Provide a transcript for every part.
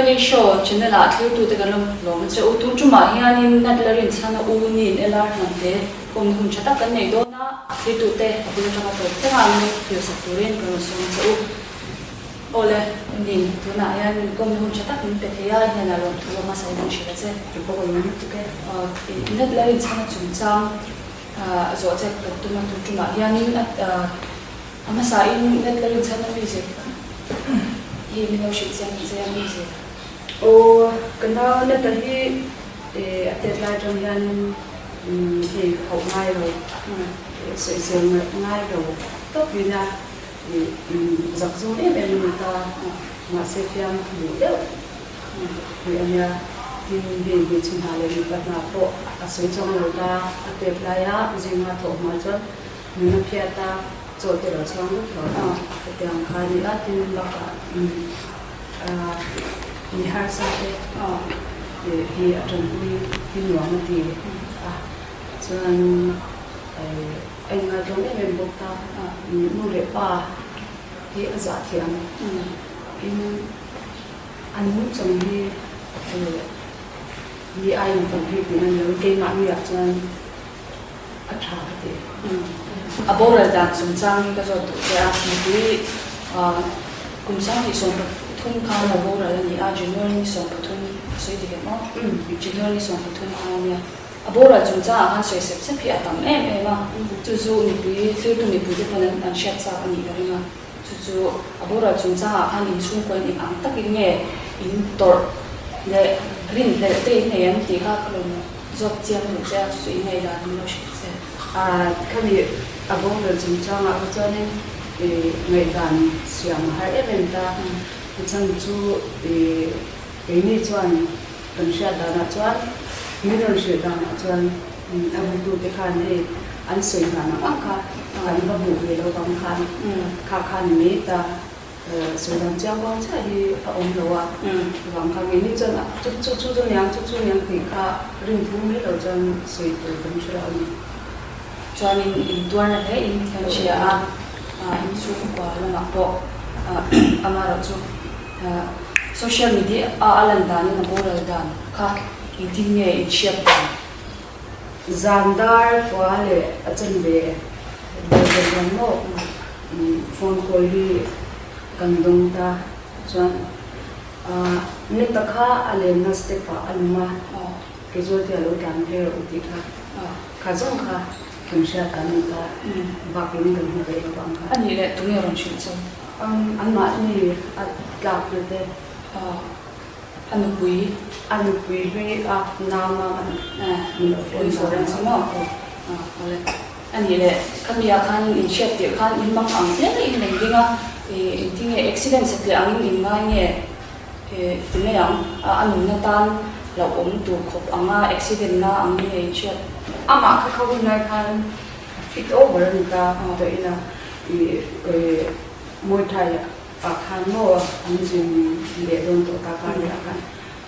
Valley Show channel ah thiltute kan lo lawm a che u. Tun tumah hianin Natla Rinchhana u nin LR Hnamte kawmna hun tha tak kan nei dawn a, thiltute a bul atanga tawp thleng a min thilsak turin kan rawn sawm a che u. Awle, nin tunah hian kawmna hun tha tak min pe thei a, i hnenah lawmthu a hmasa in an hrilh a che. Ka pawh awm lutuk e. Natla Rinchhana chungchang zawh che kan tum a, tun tumah hianin a A hmasa in net la rinchhan a mi zir hi min lo hrilh chiang che a mi zir. Aw ka nau net a hi a tet lai atang hian hei hauh ngai lo sawisel ngai lo tawp in a zak zawng em em a ni ta mahse fiam duh deuh hi a nia tin hei hmeichhe hna leh mipa hna pawh a sawi chuang lo ta a tet laia zinga thawh hma chuan Nuna phiat a chaw te lo chhuang vek lo a, hetiang kha a ni a, tin bakah mi harsa te hi a tanpui hi nuam a ti a, chuan a inngaihtlawm em em bawk ta, nu leh pa hi a zah thiam in an nungchang hi mi a invawn hi tih a ni lo, keimahni ah chuan. a tha ka ti. A boral dan chungchang hi ka zawt duh che a, mipui kum 2013 khan a boral a ni a, January ni 13 ka sawi dik em aw? January ni 13 khan a nia. A boral chungchangah khan sawi sep sep hi a tam em em a, chu chu mipui thiltu mipui te pawn an hriat chak a nih ka ring a, chu chu a boral chungchangah khan inchhungkaw in eng ang takin nge in tawrh leh rinhlelh te in nei em tih kha ka rawn Zawk chiang duh che a, chu chu i ngaihdan min lo hrilh che. A khami a boral chungchangah kha chuanin i ngaihdan siam a har em em ta. Chhan chu i keini chuan kan hriat danah chuan min rawn hrilh danah chuan a hmutute khan hei an sawi dan ang ang kha kan va hmuh ve lo vang khan kha kha ni mai ta. Sawi chiang kuang chiah hi a awm lo a, vang kha ngei ni chuan chu chu chu chu niang chu chu niang tih kha rin thu mai lo chuan sawi tur kan hre lo a ni. Chuanin intuarna hle in kan hria a, inchhungkua lamah pawh amaherawhchu social media a a lan danin a boral dan kha engtin nge inhriat dan? Zan dar kua leh a chen ve ber ber hian maw phone call hi kan dawng ta chuan neta kha a lenna step ah a lum a, casualty a lo tlan phei rawh u tih kha kha zawng kha kan hriat kan ni ta bakin kan hmu ve lo ang kha. A nih leh tunge rawn hrilh chu? Anmahni a tlakna te. A nupui. A nupui hlui a nama an min lo phone dan a ni maw? Awle. A nih leh, khami ah khan in hriat tirh khan in mang ang hle in rawn ding a, engtin nge accident satliah angin in ngai nge ti mai ang, a nunna tan hlauhawm tur khawp anga accident na angin nge in hriat? Amah kha kha hun lai khan fit over a ni ta, tawh ila i Muay Thai Ah khan maw an zin leh dawn tawh ta kha nia khan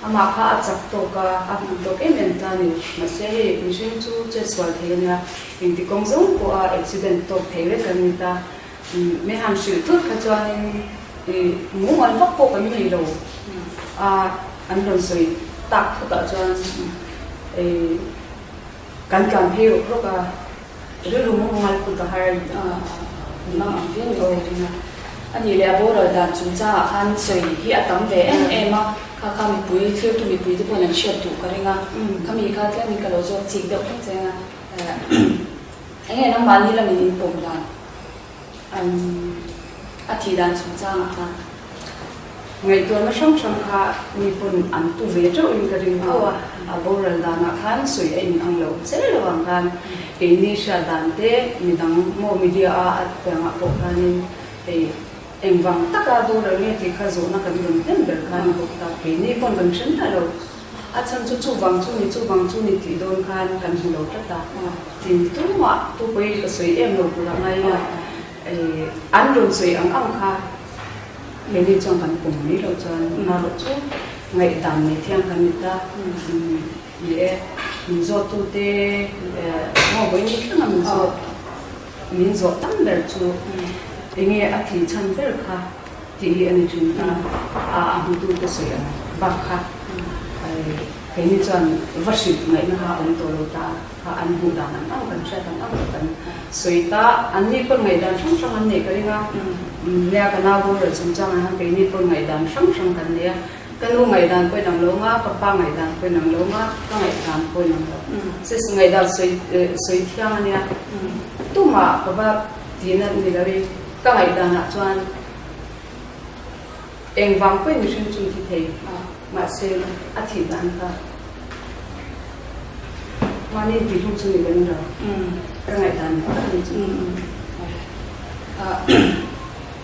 amah kha a chak tawk a, a hmu tawk em em ta a ni. Mahse hei mihring chu chetsual thei a nia, engti kawng zawng pawh a accident tawk thei vek an ni ta. Min han hrilh thut kha chuanin ih mumal vak pawh kan nei lo a, an rawn sawi tak thutah chuan ih kan tlan phei rawk rawk a. Rilru mumal put a har a ni. Mang ang viau in ka ring a. A nih leh a boral dan chungchangah khan sawi hi a tam ve em em a, kha kha mipui, thiltu mipui te pawhin an hriat duh ka ring a. Khami kha tlemin ka lo zawt chik deuh hlek che a. Enge nangmahni lamin in pawm dan? A thih dan chungchangah khan. Ngaihtuahna hrang hrang kha mi pawn an pu ve teuh in ka ring tho a, a boral danah khan sawi a in ang lo zel lo ang khan keini hriat dan te midang maw media a a piangah pawh khanin hei engvang taka boral nge tih kha zawhna kan rawn hnem ber khan a bawk ta, keini pawn kan hre miah lo, a chhan chu chuvang chu ni chuvang chu ni tih dawn khan kan hmu lo tlat a, tin tumah tu pawi ka sawi em lo tur a ngai a, an rawn sawi ang ang kha. Keini chuan kan pawm mai loh chuan hmarawh chu ngaihdan nei thiang kan ni ta. Ni e, min zawttute maw vawiin thleng a min zawt, min zawh tam ber chu enge a thi chhan ber kha tih hi a ni thin ta. A hmutute sawi ang. bak kha keini chuan va hrilh ngaihna kha a awm tawh lo ta kha an hmuh dan ang ang kan hriat ang ang kan sawi ta. Anni pawn ngaihdan hrang hrang an neih ka ring a, nia ka nau boral chungchangah hian keini pawn ngaihdan hrang hrang kan nei a. Ka nu ngaihdan pawhin ang lo nga, ka pa ngaihdan pawhin ang lo nga, ka ngaihdan pawhin ang lo. Sis ngaihdan sawi sawi thiang a nia. Tumah ka va tihna ni lo i, ka ngaihdanah chuan engvang pawhin mihring chu thi thei mahse a thih dan kha mahni intihhlum chu ni ka ring lo. Ka ngaihdan dik tak a ni chu.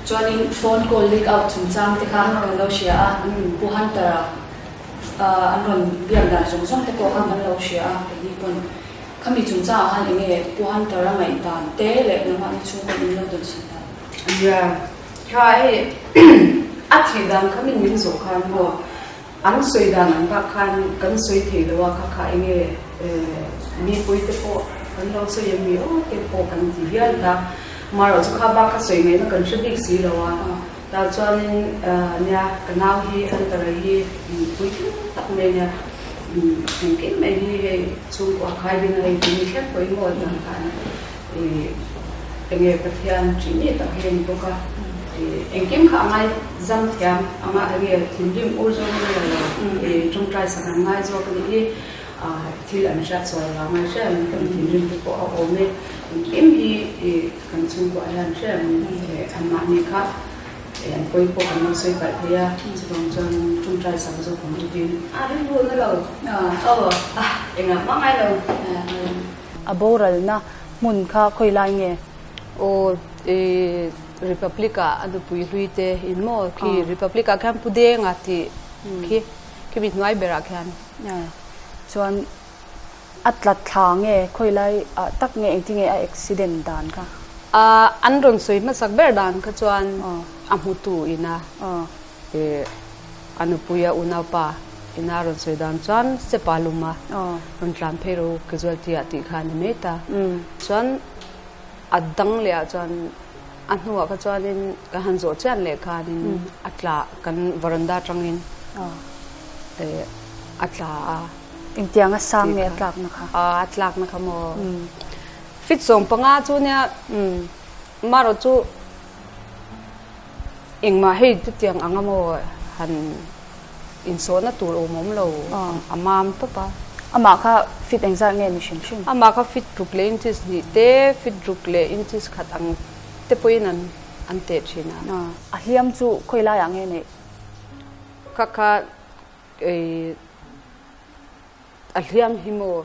Chuanin phone call leak out chungchang te kha kan lo hria a, Pu Hunter-a an rawn biak dan zawng zawng te pawh kha kan lo hria a, keini pawn khami chungchangah khan eng nge Pu Hunter-a ngaihdan te leh nangmahni chhungkaw in lo dawn sawn dan? Nia, kha hei a thih dan kha min min zawh khan maw an sawi dan ang bak khan kan sawi thei lo a, kha kha eng nge mipui te pawh kan lo sawi em ni aw te pawh kan ti hial ta. Marawh chu kha bak kha sawi ngaihna kan hre bik si lo a, tah chuanin nia ka nau hi Hunter-a hi puitling tak mai nia, engkim mai hi hei chhungkua khai ding a hei tih mi thleng pawhin maw tah khan enge Pathian ṭih mi tak hi a ni bawk a, engkim kha a ngai zam thiam anga enge thinrim ur zawng a ni lo, ṭawngṭai sak an ngai zawk a nih hi. Thil an hriat sual vang a hriat kan thinrim te pawh a awm e. Engkim hi kan chhungkuah hian hriat anmahni kha an pawi pawh kan lo sawi palh thei a, chuvang chuan ṭawngṭai sak zawk ang chu tiin a rilru na lo aw engah hma ngai lo. A boralna hmun kha khawi lai nge? Aw i Republic ah a nupui hlui te in maw khi Republic ah khian Pu Denga tih khi khimi hnuai berah khian. Chuan a tla thla nge khawi lai ah tak nge engtin nge a accident dan kha? An rawn sawi hmasak ber dan kha chuan a hmutu ina a nupui a unaupa ina a rawn sawi dan chuan Sepa luma rawn tlan phei ro casualty ah tih kha a ni mai ta. Chuan a dang leh ah chuan a hnuah kha chuanin kan han zawh chian leh khanin a tla kan veranda atangin a tla a. Engtiang a sang nge a tlakna kha? A tlakna kha maw? Fit 15 chu nia marawh chu engmah hei chutiang anga maw han insawhna tur awm awm lo a mam tawp a. Amah kha fit engzat nge ni hrim hrim? Amah kha fit ruk leh inches hnih te, fit ruk leh inches khat ang te pawhin an an teh thin a. A hliam chu khawi laiah nge neih? Kha kha a hliam hi maw?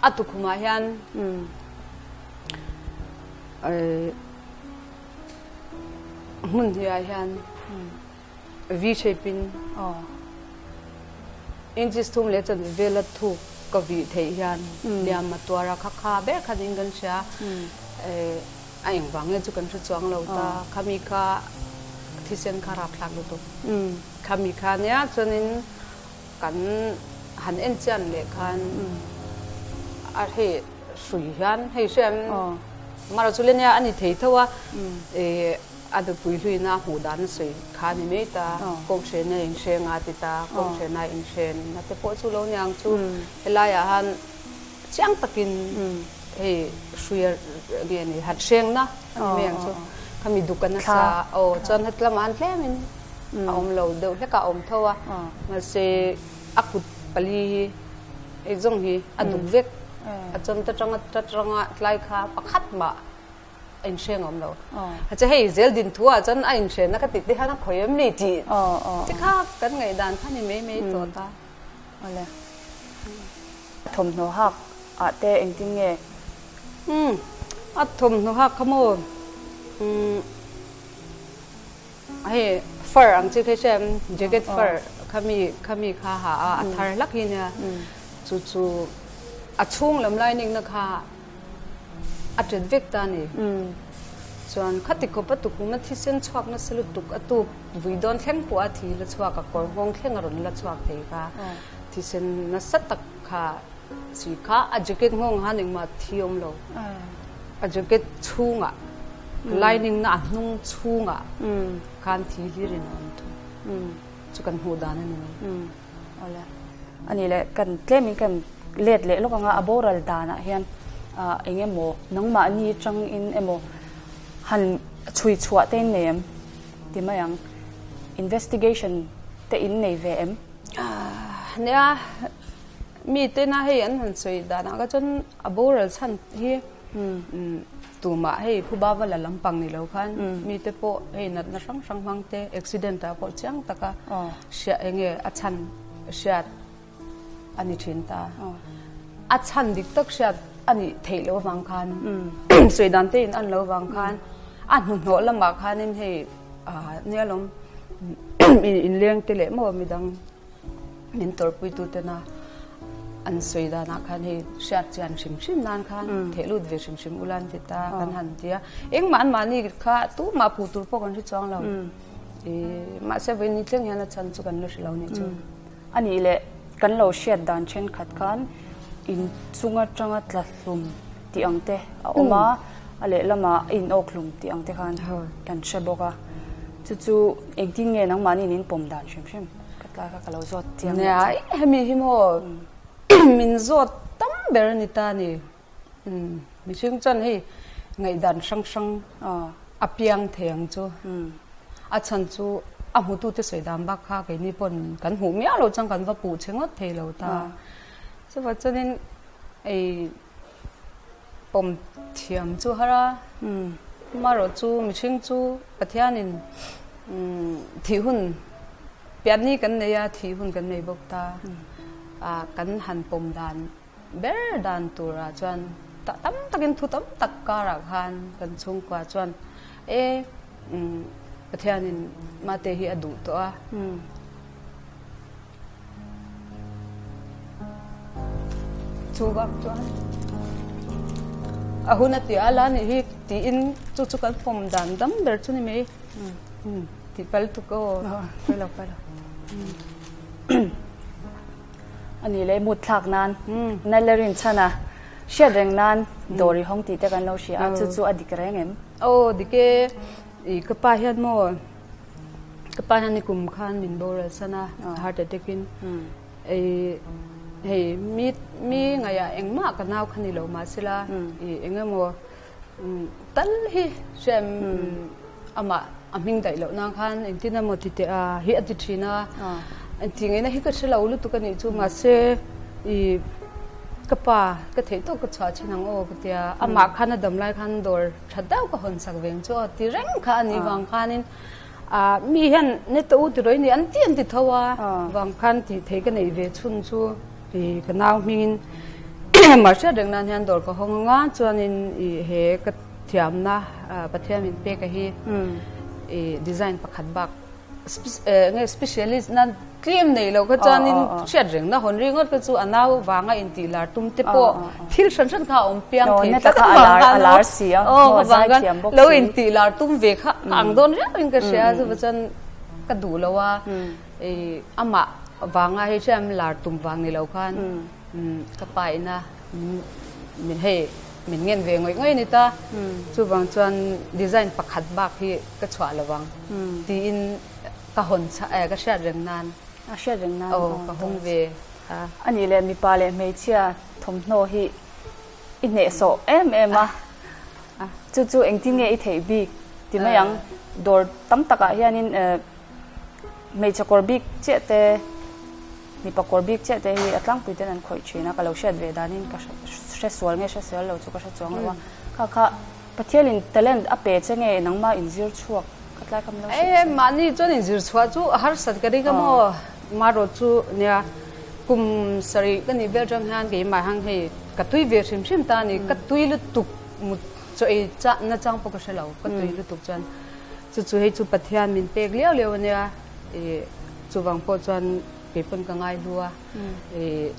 A tukhumah hian hmun hnuaiah hian V shape in inches thum leh chanve vela thuk ka vih theih hian hliam a tuar a, kha kha ber khanin kan hria. A engvang nge chu kan hre chuang lo ta, khami kha thisen kha rapthlak lutuk. Khami kha nia chuanin Kan han en chian leh khan a hei hrui hian hei hriam mara chu le nia a ni thei tho a a nupui hluina a hmuh dan a sawi kha a ni mai ta kawnghren a inhreng a ti ta kawnghren a inhren a te pawh chu lo niang chu helaiah han chiang takin hei hrui a nge ni han hrengna a ni mai ang chu khami duk a nasa aw chuan hetlamah han tlemin a awm lo deuh hlek a awm tho a mahse a kut pali hi hei zawng hi a duk vek a chuan ta tanga ta tanga tlai kha pakhat mah a inhreng a awm lo a che hei zel din thu ah chuan a inhrenna ka tih te hian a khawi em ni tih te kha kan ngaihdan kha ni mai mai tawh ta. Awle. Thawmhnaw hak ah te engtin nge? Umm a thawmhnaw hak kha maw umm. Hei fur ang chi kha hriat em jacket fur khami khami kha ha a a thar hlak hi nia chu chu a chhung lam lining na kha a ṭet vek ta a ni chuan khati khawp a tukhum a thisen chhuak nasa lutuk a tuk vui dawn thleng pawh a thi la chhuak a kawr nghawng thleng a rawn la chhuak thei kha thisen nasa tak kha chi kha a jacket nghawng han engmah thi awm lo a jacket chhungah lining na a hnung chhungah khan thi hlir in a awm thung. Chu kan hmuh dan a ni mai. Awle. A nih leh kan tlemin kan let leh lawk anga a boral danah hian eng emaw nangmahni tangin emaw han chhui chhuah te in nei em ti mai ang. Investigation te in nei ve em? Nia, mi tena hei an han sawi danah kha chuan a boral chhan hi Tumah hei phuba va la lampang ni lo khan mite pawh hei natna hrang hrang hmang te accident ah pawh chiang taka hria enge a chhan hriat a ni thin ta. A chhan dik tak hriat a nih theih loh avang khan sawi dan te in an lo avang khan a hnuhnawh lamah khanin hei nia lawm inleng te leh maw midang Min tawrhpuitu tena an sawi danah khan hei hriat chian hrim hrim nan khan theh lut ve hrim hrim ula an ti ta kan han ti a. Engmah anmahni kha tumah phu tur pawh kan hre chuang lo. Mahse vawiin ni thleng hian a chhan chu kan la hre lo nih chu. A nih leh kan lo hriat dan thenkhat khan in chung atanga tla hlum tih ang te a awm a, a lehlamah a in awk hlum tih ang te khan kan hre bawk a. Chu chu engtin nge nangmahni in pawm dan hrim hrim? Ka tlai kha ka lo zawt chiang leh che. Nia, hemi hi maw min zawt tam ber a ni ta ni. Mihring chuan hei ngaihdan hrang hrang a piang thei ang chu. A chhan chu a hmutute sawi dan bak kha keini pawn kan hmuh miah loh chuan kan va puh che ngawt thei lo ta. Chuvah chuanin ei pawm thiam chu har a, amaherawh chu mihring chu Pathianin thih hun pianni kan nei a, thih hun kan nei bawk ta. Kan han pawm dan ber dan turah chuan tam takin thu tam tak karah khan kan chhungkua chuan e Pathianin mate hi a duh tawh a. Chu vang chuan a hun a ti a la nih hi tiin chu chu kan pawm dan dam ber chu ni mai tih pal tuk aw. Pawi lo pawi lo. A nih leh mut thlak nan Nalerin chhan a hriat reng nan dawr i hawng tih te kan lo hria a chu chu a dik reng em? Aw dik e i ka pa hian maw Ka pa hian nikum khan min boral san a, heart attack in. Ei hei mi mi ngaihah engmah ka nau kha ni lo mahsela i eng emaw tal hi hriam amah a hming daih loh nan khan engtin emaw ti teh a hi a ti thin a. Engti ngaihna hi ka hre lo lutuk a nih chu mahse i ka pa ka theih tawk ka chhuah thin ang aw ka tia amah khan a dam lai khan dawr tha deuh ka hawn sak ve ang chu aw ti reng kha a nih vang khanin Ah mi hian ni ta u ti rawih ni an ti an ti tho a vang khan tih theih ka neih ve chhun chu i ka nau hmingin mah hriat reng nan hian dawr ka hawng anga chuanin i he ka thiamna Pathian min pek a hi i design pakhat bak nge specialist na Tlem nei lo kha chuanin hriat rengna hawn ringawt kha chu a nau vanga intih lar tum te pawh thil hran hran kha a awm piang thei tlat a vang khan aw ka vang khan lo intih lar tum ve kha ka ang dawn riau in ka hria chuva chuan ka duh lo a amah vanga hei hriam lar tum vang ni lo khan ka pa ina min hei min ngen ve ngawih ngawih a ni ta chuvang chuan design pakhat bak hi ka chhuah lo vang tiin Ka hawn chah eh ka hriat reng nan. A hriat reng nan. Aw ka hawng ve a. A nih leh mipa leh hmeichhia thawmhnaw hi i hnehsawh em em a. Chu chu engtin nge i theih bik ti mai ang. Dawr tam takah hianin hmeichhe kawr bik chiah te mipa kawr bik chiah te hi a tlangpui ten an khawih thin a. Ka lo hriat ve danin ka hre sual nge hre sual lo chu ka hre chuang lo a. Kha kha Pathianin talent a pe che nge nangmah inzir chhuak ka tlai kam lo hrilh che. Mahni chuan inzir chhuah chu a harsat ka ring a maw? Marawh chu nia kum sarih ka nih vel atang hian keimah hang hei ka tui ve hrim hrim ta a ni. Ka tui lutuk mut chaw ei chah na chang pawh ka hre lo. Ka tui lutuk chuan chu chu hei chu Pathian min pek liau liau a nia. Ih chuvang pawh chuan kei pawn ka ngai hlu a. Ih.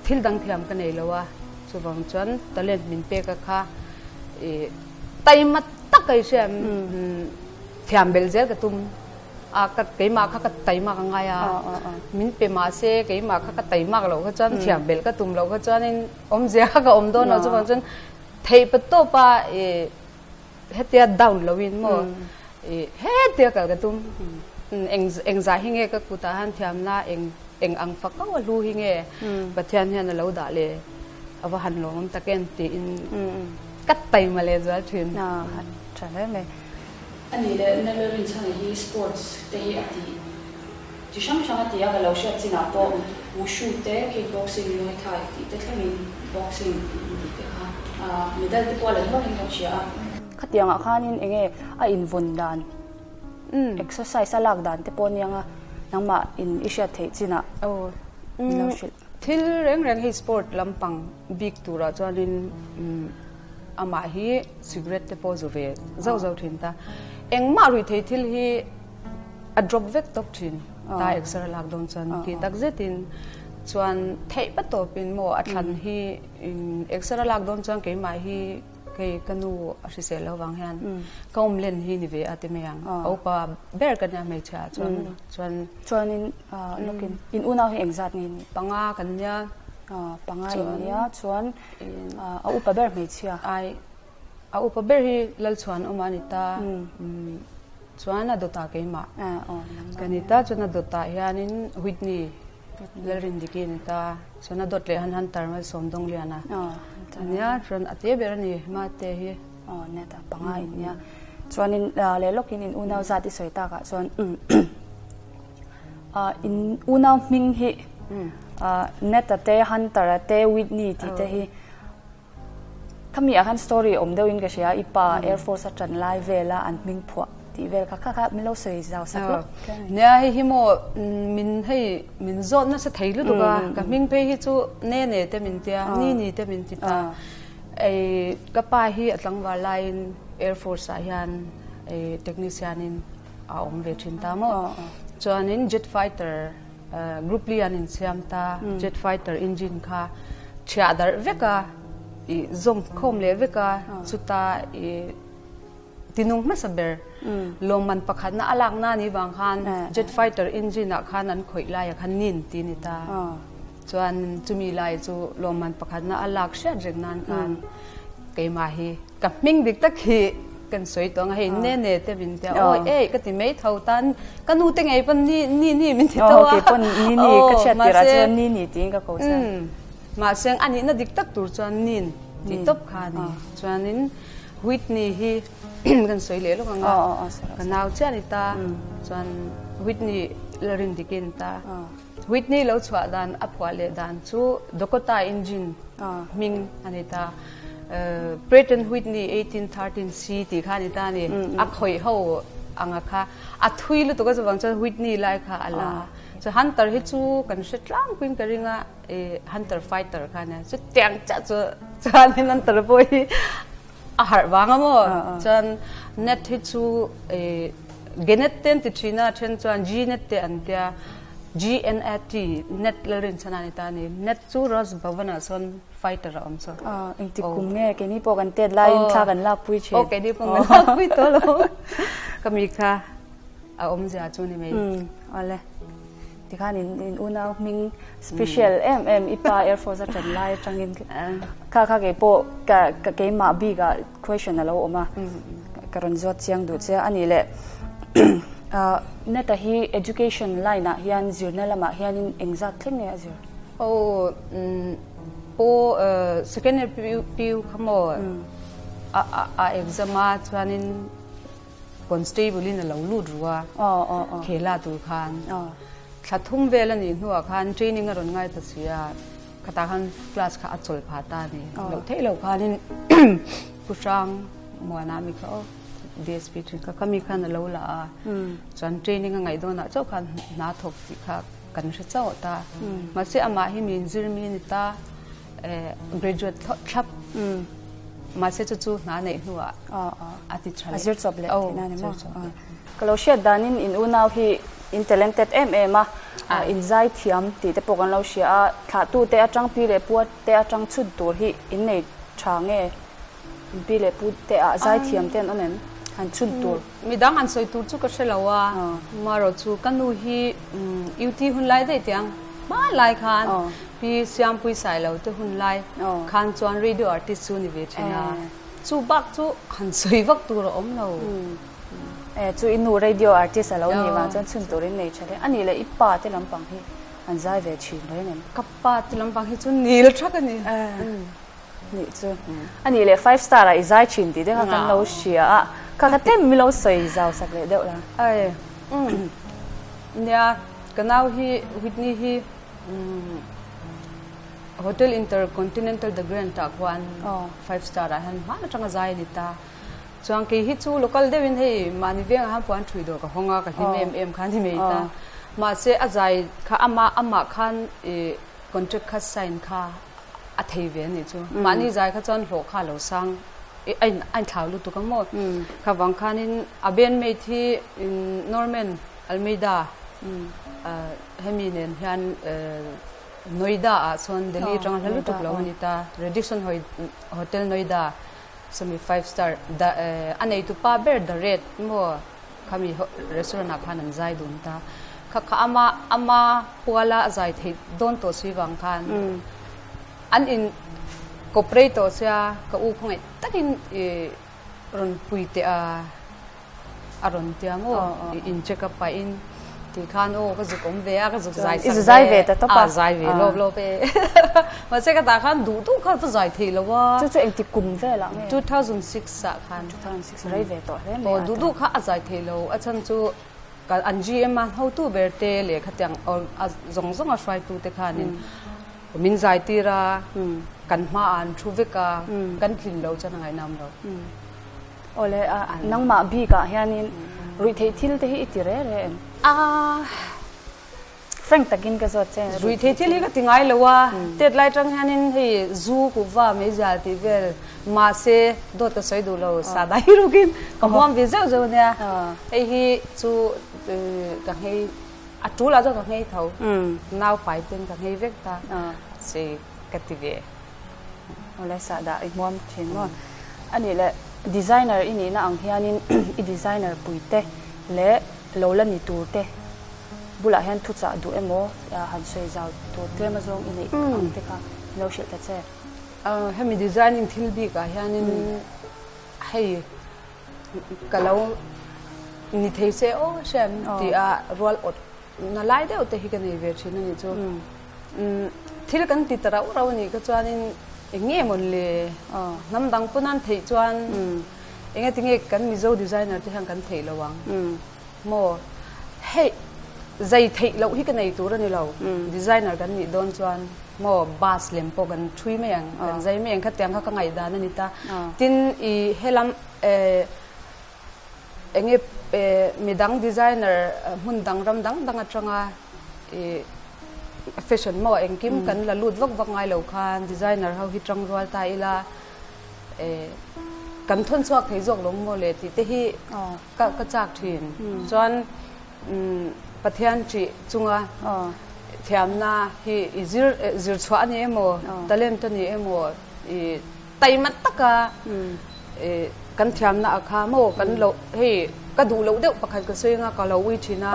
Thil dang thiam ka nei lo a, chuvang chuan talent min pek a kha i taima tak a i hria em thiam belh zel ka tum a, ka keimah kha ka taima ka ngai a, min pe mah se keimah kha ka taimak loh kha chuan thiam belh ka tum loh kha chuanin awmzia kha ka awm dawn lo, chuvang chuan theih pa tawp a i hetia down loin maw i hetia kal ka tum. Eng engzah hi nge ka kutah hian thiamna eng eng ang fak auh a hlu hi nge Pathian hian a lo dah leh a va han lawmawm tak em tiin ka taima leh zual thin. A tha hle mai. A nih leh Nella Rinchhana hi sports te hi a ti chi hrang hrang a ti a, ka lo hriat chinah pawh wushu te, kickboxing, muay thai tih te thlengin boxing tih te kha medal te pawh a la nualin ka hria a. Khatiangah khanin enge a invawn dan Exercise a lak dan te pawh aniang a, nangmah in i hriat theih chinah min lo hrilh. Thil reng reng hi sport lampang bik turah chuanin amah hi cigarette te pawh zu ve zauh zauh thin ta. Engmah ruih thei thil hi a drop vek tawp thin ta exer a lak dawn chuan tih tak zetin chuan theih pa tawpin maw a thlan hi exer a lak dawn chuan keimah hi Kei ka nu a hrisel lo vang hian ka awm len hi ni ve a ti mai ang. A upa ber ka nia hmeichhia ah chuan chuan. Chuanin lawkin in unau hi engzat nge ni? Panga kan nia. Panga in nia chuan a upa ber hmeichhia. Ai a upa ber hi Lalchhuan awm a ni ta. Chuan a dawtah keimah ka ni ta chuan a dawtah hianin Whitney Lalrindiki a ni ta. Chuan a dawt leh han Hunter Malsawm Dawngliana a nia, chuan a te ber a ni Mate hi. Aw nia ta panga in nia. Chuanin leh lawkin in unau zat i sawi takah chuan in unau hming hi Neta te Hunter-a te Whitney tih te hi Khami ah khan story awm deuh in ka hria, i pa Air Force a tan lai vel a an hming phuah tih vel kha kha kha min lo sawi zau sak lawk. Nia hei hi maw min hei min zawt nasa thei lutuk a, ka hming phei hi chu ne ne te min tia, ni ni te min ti ta. Ei ka pa hi a tlangval laiin Air Force ah hian ei technician in a awm ve thin ta maw. Chuanin jet fighter Group li an insiam ta, jet fighter engine kha thiah darh vek a, i zawm khawm leh vek a, chuta i tinung hmasa ber lawmman pakhatna a lakna ni vang khan jet fighter engine ah khan an khawih laia khan nin ti a ni ta. Chuan chumi lai chu lawmman pakhatna a lak hriat reng nan khan keimah hi Ka hming dik tak hi kan sawi tawh ang a, hei ne ne te min tia awi ei ka ti mai tho tan ka nu te ngei pawn ni ni ni min ti tho a. Kei pawn ni ni ka hriat tirh ah chuan ni ni tiin ka ko chuan. Mahse a nihna dik tak tur chuan nin tih tawp kha a ni. Chuanin Whitney hi kan sawi leh lawk ang a, ka nau chiah a ni ta, chuan Whitney la rin dik in ta. Whitney lo chhuah dan a phuah leh dan chu Dakota engine hming a ni ta. Pratt and Whitney 1813 C tih kha a ni ta a ni. A khawih ho anga kha a thui lutuk a chuvang chuan Whitney lai kha a la a. Chu Hunter hi chu kan hre tlangpuiin ka ring a, Hunter fighter kha a nia. Chutiang chiah chu chuanin Hunter pawh hi A harh vang a maw? Chuan net hi chu Genet te an ti thin a, then chuan G-net te an tia, G-N-A-T, net Lalrinchhan a ni ta a ni. Net chu Raj Bhavan ah sawn fighter a awm chu. Engtik kum nge? Keini pawh kan tet laiin thla kan lakpui thin. Aw, keini pawh kan lakpui tawh lo. Ka mi kha a awmzia chu ni mai. Awle. Tikhan in in unau hming special em em i pa Air Force a tan lai atangin kha kha kei pawh ka ka keimah bik ah question a lo awm a ka rawn zawt chiang duh che a nih leh Neta hi education line ah hian zirna lamah hianin engzat thleng nge a zir? Aw pawh second year PU kha maw a a exam a chuanin Constable in a lo lut ru a, khela tur khan thla thum vel a nih hnuah khan training a rawn ngai ta si a, khatah khan class kha a chawl phah ta a ni. Loh theih loh khanin Pu Hrang Muana mi kha aw DSP thin kha kha mi khan a lo la a, chuan training a ngaih dawnah chauh khan hna thawk tih kha kan hre chauh ta. Mahse amah hi min zir mi a ni ta. Graduate thlap mahse chu chu hna neih hnuah a ti tha leh. A zir chawp leh tihna a ni maw? Ka lo hriat danin in unau hi in talented em em a, in zai thiam tih te pawh kan lo hria a, thlahtu te atang pi leh pu te atang chhun tur hi in nei tha nge? In pi leh pu te ah zai thiam te an awm em? Han chhun tur. Midang an sawi tur chu ka hre lo a, marawh chu ka nu hi UT hun lai daih tiang hma lai khan Pi Siampui Sailo te hun lai khan chuan radio artist chu ni ve thin a, chu bak chu han sawi vak tur a awm lo. E chu i nu radio artist a lo nih vang chuan chhun turin nei tha hle. A nih leh i pa te lampang hi an zai ve thin reng em? Ka pa te lampang hi chu nil thak a ni. Nih chu. A nih leh five star ah i zai thin tih te kha kan lo hria a, kha kha tlem mi lo sawi zau sak leh deuh la. Ai umm nia ka nau hi Whitney hi umm Hotel Intercontinental The Grand ah khuan five star ah hian hman atanga zai a ni ta. Chuan kei hi chu local deuhin hei mahni vengah hian puan thui dawr ka hawng a, ka hlim em em kha a ni mai ta. Mahse a zai kha amah amah khan ih contract kha sign kha a thei ve a nih chu. Mahni zai kha chuan hlawh kha a lo sang a in a inthlau lutuk a maw. Kha vang khanin a bandmate hi Norman Almeida hemi nen hian Noida ah chuan Delhi atanga hla lutuk lo a ni ta. Radisson Hotel Noida Sawmi five star da a neitu pa ber the red maw khami restaurant ah khan an zai dun ta kha kha ama ama puala a zai theih dawn tawh si vang khan an in kawp rei tawh sia ka u khawngaih takin ih rawn pui teh a. A rawn tia maw in check up pahin ti khan aw ka zuk awm ve a ka zuk zai sak ve ve ta tawp a zai ve lawp lawp e mahse ka tah khan duh duh khan ka zai thei lo a chu chu engti kum velah nge 2006 ah khan 2006 rei ve tawh hle mai aw duh duh kha a zai thei lo a chhan chu ka an GM a hotu ber te leh khatiang a zawng zawng a hruaitu te khanin min zai tir a kan hmaah an thu vek a kan tlin lo chuan a ngaihnam lo. Awle a, nangmah bikah hianin ruihtheih thil te hi i ti re re em? A, Frank takin ka zawt che. Ruihtheih thil hi ka ti ngai lo a, tet lai tang hianin hei zu kuhva meizial tih vel mahse dawt ka sawi duh lo, sahdah hi rukin ka hmuam ve zeuh zeuh ania. Hei hi chu ka nghei, a tul ah chuan ka nghei tho, nau pai ten ka nghei vek ta, se ka ti ve. Awle sahdah i hmuam thin maw? A nih leh designer i nihna ang hianin i designer puite leh lo la ni turte bulah hian thuchah duh emaw han sawi zau tur tlem azawng i neih ang te kha i lo hrilh ta che. Hemi designing thil bikah hianin hei ka lo ni thei se aw hriam tia rual awt na lai deuh te hi ka nei ve thin a nih chu. Thil kan ti ta rauh rauh a nih kha chuanin eng nge mawn le hnam dang pawn an theih chuan eng nge tinge kan Mizo designer te hian kan theih lo ang maw hei zai theih loh hi ka nei tur a ni lo designer kan nih dawn chuan maw bus lem pawh kan thui mai ang kan zai mai ang khatiang kha ka ngaihdan a ni ta tin i helam eng nge midang designer hmun dang ram dang dang atanga i fashion maw engkim kan la lut vak vak ngai lo khan designer ho hi tang rual ta ila kan thawn chhuak thei zawk lo maw le tih te hi ka ka chak thin chuan Pathian ṭih chunga thiamna hi i zir zir chhuah a ni emaw talent a ni emaw i taima taka kan thiamna a kha maw kan lo hei ka duh loh deuh pakhat ka sawi anga ka lo ui thin a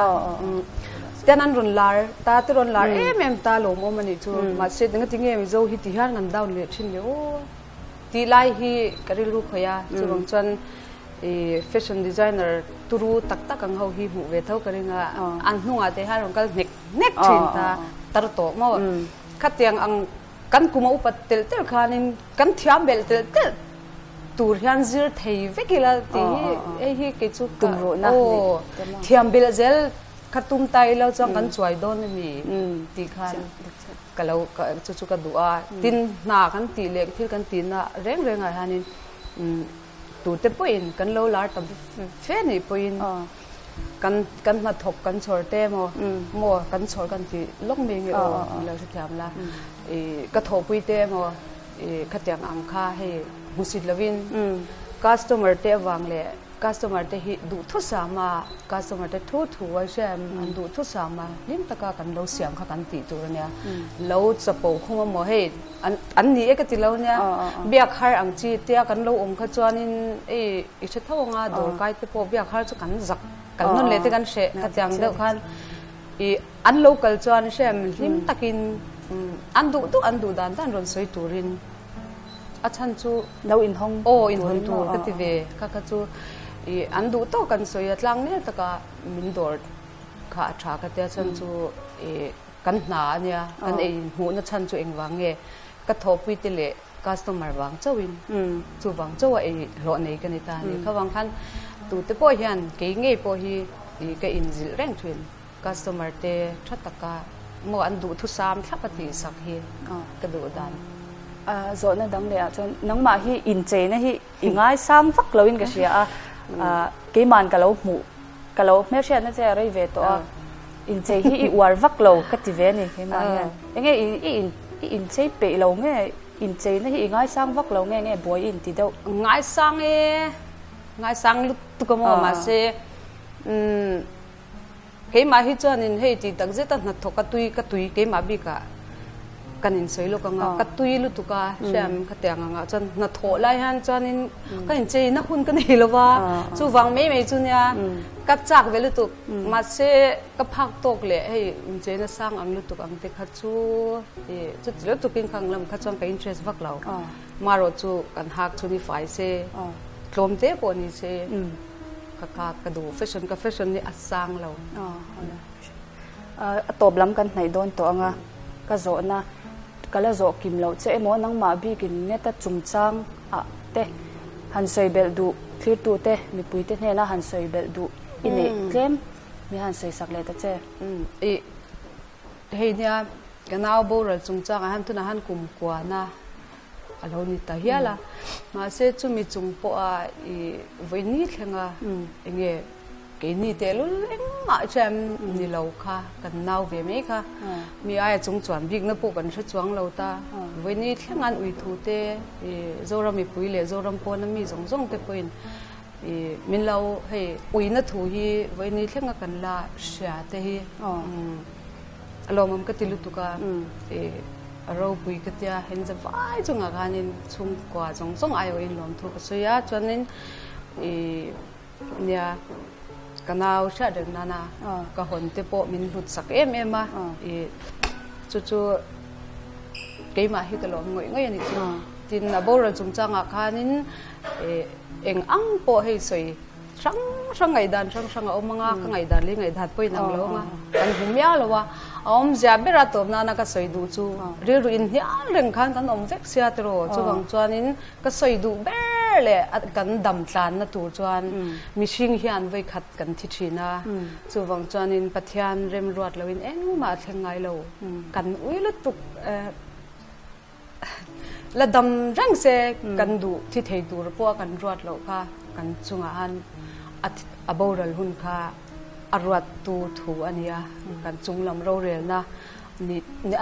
tian an rawn lar ta te rawn lar em em ta lawmawm a nih chu mahse engati nge Mizo hi ti hian kan down leh thin le aw tih lai hi ka rilru khawih a chuvang chuan i fashion designer turu tak tak ang ho hi hmuh ve tho ka ring a an hnungah te hian rawn kal hnek hnek thin ta tar tawh maw khatiang ang Kan kum a upat telh telh khanin kan thiam belh telh telh tur hian zir thei vek ila tih hi hei hi kei chu ka aw thiam belh zel kha tum ta ilo chuan kan chuai dawn a ni tih khan ka lo chu chu ka duh a. Tin hna kan tih leh thil kan tihna reng rengah hianin Tute pawhin kan lo lar ta fe nih pawhin kan kan hnathawk kan chhawr te emaw maw kan chhawr kan ti lawk mai nge aw min lo hrethiam la ih ka thawhpui te emaw ih khatiang ang kha hei hmusit lovin customer te avang leh customer te hi duhthusam a customer te thu thu a hriam an duhthusam a hlim taka kan lo siam kha kan tih tur ania lo chapo khum emaw hei An an ni e ka ti lo nia. Biak har ang chi tia kan lo awm kha chuanin ei i hre tho anga dawr kai te pawh biak har chu kan zak kal nawn leh te kan hreh khatiang deuh khan i an lo kal chuan hrem hlim takin an duh duh an duh dan dan rawn sawi turin a chhan chu lo inhawng aw inhawn tur ka ti ve kha kha chu. I an duh tawk an sawi a, tlang nel taka min dawr kha a tha ka tia chhan chu i kan hna a nia, kan ei hmuhna chhan chu engvang nge ka thawhpui te leh customer vang chauhin chuvang chauh a ei hlawh nei ka ni ta a ni. Khavang khan tute pawh hian kei ngei pawh hi i ka inzilh reng thin. Customer te tha taka maw an duhthusam thlap a tih sak hi ka duh dan. Zawhna dang leh ah chuan nangmah hi incheina hi i ngaisang vak loin ka hria a, keiman ka lo hmuh ka lo hmelhriatna che a rei ve tawh a, inchei hi i uar vak lo ka ti ve a ni keimah hian. Enge i i inchei peih lo nge incheina hi i ngaisang vak lo nge nge buai i inti deuh? Ngaisang e, ngaisang lutuk a maw mahse umm. Keimah hi chuanin hei tih tak zeta hnathawk a tui ka tui keimah bikah kan insawi lawk ang a, ka tui lutuk a hriam khatiang angah chuan hnathawh lai hian chuanin ka incheina hun ka nei lo va, chuvang mai mai chu nia ka chak ve lutuk mahse ka phak tawk leh hei incheina sang ang lutuk ang te kha chu ih chuti lutukin khang lam kha chuan ka interest vak lo, marawh chu kan hak chu ni fai se tlawm te pawh ni se. Ka ka ka duh fashion ka fashion hi a sang lo. A tawp lam kan hnaih dawn tawh anga ka zawhna ka la zawh kim loh che emaw nangmah bikin neta chungchang ah te han sawi belh duh thlirtu te mipui te hnena han sawi belh duh i neih tlem mi han sawi sak leh ta che. Ih hei nia ka nau boral chungchang ah hian tunah hian kum kuana a lo ni ta hial a, mahse chumi chung pawha i vawi ni thlenga enge keini tehlul engmah hriam ni lo kha kan nau ve mai kha mi aia chung chuan bikna pawh kan hre chuang lo ta, vawi ni thlenga an ui thu te i Zoram mipui leh Zoram pawna mi zawng zawng te pawhin i min lo hei uina thu hi vawi ni thlenga kan la hria te hi. A lawmawm ka ti lutuk a, i a ropui ka tia, heng za vai chungah khanin chhungkua zawng zawng aiawhin lawmthu ka sawi a, chuanin i nia ka nau hriat reng nana ka hawn te pawh min hlut sak em em a, i chu chu keimah hi ka lawm ngawih ngawih a nih chu. Tin, a boral chungchangah khanin i eng ang pawh hei sawi Hrang hrang ngaihdan hrang hrang a awm anga, ka ngaihdan leh ngaihdan pawh inang lo anga, kan hmu miau lo a, a awmzia bera tawp nana ka sawi duh chu rilru inhnial reng khan kan awm vek sia tiraw, chuvang chuanin ka sawi duh ber leh kan dam tlanna tur chuan mihring hian vawikhat kan thi thin a, chuvang chuanin Pathian remruat loin engmah a thleng ngai lo, kan ui lutuk. La dam reng se kan duh thi thei tur pawh a kan ruat loh kha kan chungah han a boral hun kha a ruat tu thu a ni a, kan chung lam rorelna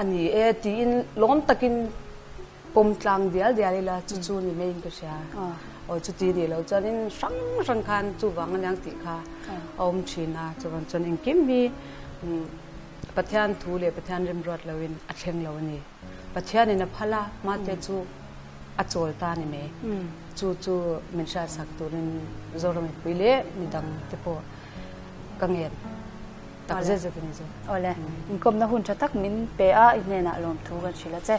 a ni e tiin lawm takin pawm tlang dial dial ila chu chu ni maiin ka hria. Aw chuti nih loh chuanin hrang hrang khan chuvang aniang tih kha a awm thin a, chuvang chuan engkim hi Pathian thu leh Pathian remruat loin a thleng lo a ni. Pathianin a phal a, mate chu a chawl ta a ni mai. Chu chu min hriatsak turin Zoram mipui leh midang te pawh ka ngen tak zet zet a ni zawk. Awle, inkawmna hun tha tak min pe a, i hnenah lawmthu kan hrilh a che.